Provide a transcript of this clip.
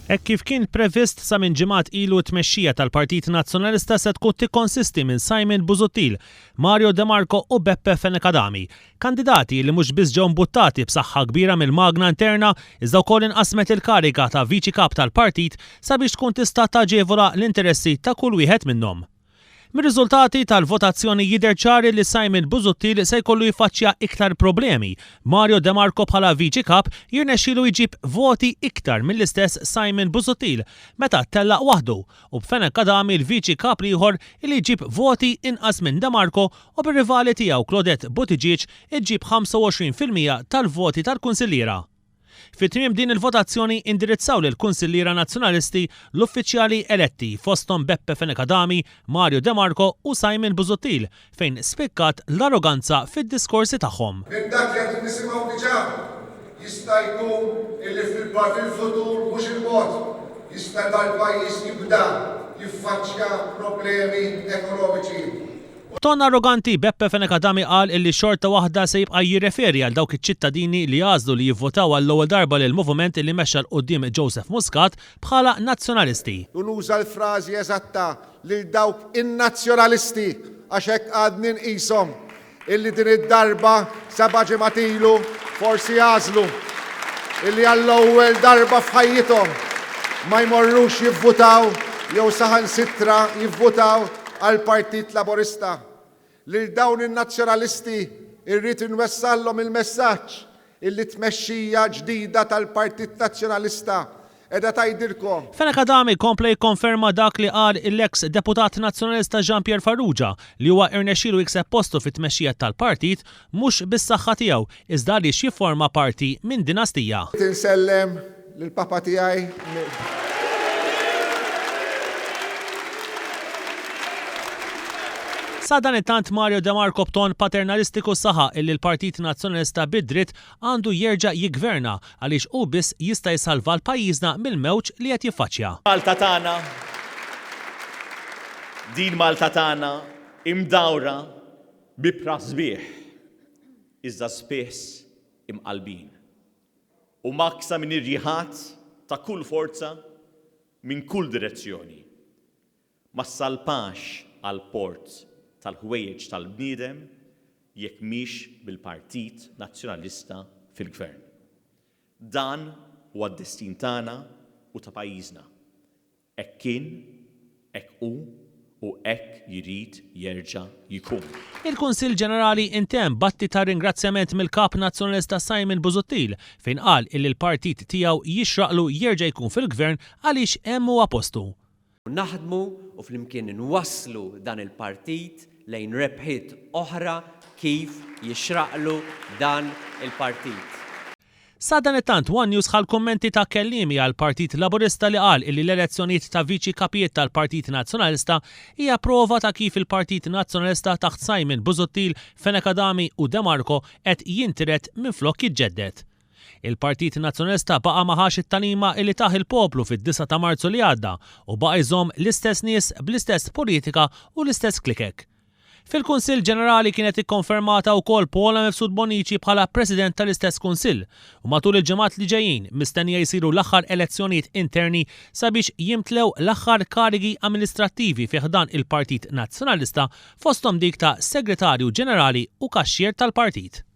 Hekk kif kien previst sa minn ġimgħat ilu t-tmexxija tal-Partit Nazzjonalista se tkun tikkonsisti minn Simon Busuttil, Mario De Marco u Beppe Fenech Adami. Kandidati li mhux biss ġew mbuttati b'saħħa kbira mill-magna interna iżda wkoll inqasmet il-kariga ta' Viċi Kap tal-Partit sabiex tkun tista' taġevola l-interessi ta' kull wieħed minnhom. Mir-riżultati tal-votazzjoni jidher ċar li Simon Busuttil se jkollu jiffaċċja iktar problemi. Mario De Marco bħala Viċi Kap jirnexxilu jġib voti iktar mill-istess Simon Busuttil meta ttellaq waħdu u b'Fenech Adami l-Viċi Kap l-ieħor li jġib voti inqas minn De Marco u bir-rivali tiegħu Claudette Buttigieg iġġib 25% tal-voti tal-kunsilliera. Fi tmiem din il-votazzjoni indirizzaw lill-Kunsilliera Nazzjonalisti l-uffiċjali eletti fosthom Beppe Fenech Adami, Mario De Marco u Simon Busuttil fejn spikkat l-arroganza fid-diskorsi tagħhom. Minn dak li qed nisimgħu diġà, jista' jkun illi fil-futur mhux 'il bogħod jista' dal-pajjiż jibda jiffaċċja problemi ekonomiċi. B'ton arroganti, Beppe Fenech Adami qal illi xorta waħda se jibqa' jirreferi għal dawk iċ-ċittadini li għażlu li jivvotaw għall-ewwel darba lill-moviment li mexxa 'l quddiem Joseph Muscat bħala Nazzjonalisti. U nuża l-frażi eżatta lil dawk in-Nazzjonalisti għax hekk għadni nqishom illi din id-darba seba' ġimgħat ilu forsi għażlu illi għall-ewwel darba f'ħajjithom ma jmorrux jivvutaw jew saħansitra jivvutaw għall-Partit Laburista. Lil dawn in-Nazzjonalisti rrid inwessallhom il-messaġġ illi t-tmexxija ġdida tal-Partit Nazzjonalista qiegħda tgħidilkom. Fenech Adami kompla jikkonferma dak li qal l-eks Deputat Nazzjonalista Jean Pierre Farrugia li huwa irnexxielu jikseb postu fit-tmexxija tal-partit mhux bis-saħħa tiegħu iżda għaliex jifforma parti minn dinastija. Irrid insellem lill-papa tiegħi. Sadanittant Mario De Marco b'ton paternalistiku saħaq illi l-Partit Nazzjonalista bi dritt għandu jerġa' jiggverna għaliex hu biss jista' jsalva l-pajjiżna mill-mewġ li qed jiffaċċja. Malta tagħna, din Malta tagħna imdawra b'ibħra sbieħ iżda spiss imqallbin u mgħakksa minn irjiħat ta' kull forza minn kull direzzjoni, ma ssalpax għall-port tal-ħwejjeġ tal-bniedem jekk mhix bil-Partit Nazzjonalista fil-Gvern. Dan huwa d-destin tagħna u ta' pajjiżna. Hekk kien, hekk hu u hekk jrid jerġa' jkun. Il-Kunsill Ġenerali intemm b'atti ta' ringrazzjament mill-Kap Nazzjonalista Simon Busuttil fejn qal illi l-partit tiegħu jixraqlu jerġa' jkun fil-Gvern għaliex hemm huwa postu. Naħdmu u flimkien nwasslu dan il-partit lejn rebħiet oħra kif jixraqlu dan il-partit. Sadanittant, one News ħa l-kummenti ta' kelliemi għall-Partit Laburista li qal illi l-elezzjonijiet ta' Viċi Kapijiet tal-Partit Nazzjonalista hija prova ta' kif il-Partit Nazzjonalista taħt Simon Busuttil, Fenech Adami u De Marco qed jintiret minflok jiġġedded. Il-Partit Nazzjonalista baqa' ma ħax it-tagħlima illi tah il-poplu fid-disgħa ta' Marzu li għadda u baqa' jżomm l-istess nies bl-istess politika u l-istess klikek. Fil-Kunsill Ġenerali kienet ikkonfermata wkoll Paula Mifsud Bonnici bħala President tal-istess Kunsill u matul il-ġimgħat li ġejjin mistennija jsiru l-aħħar elezzjonijiet interni sabiex jimtlew l-aħħar karigi amministrattivi fi ħdan il-Partit Nazzjonalista fosthom dik ta' Segretarju Ġenerali u Kaxxier tal-Partit.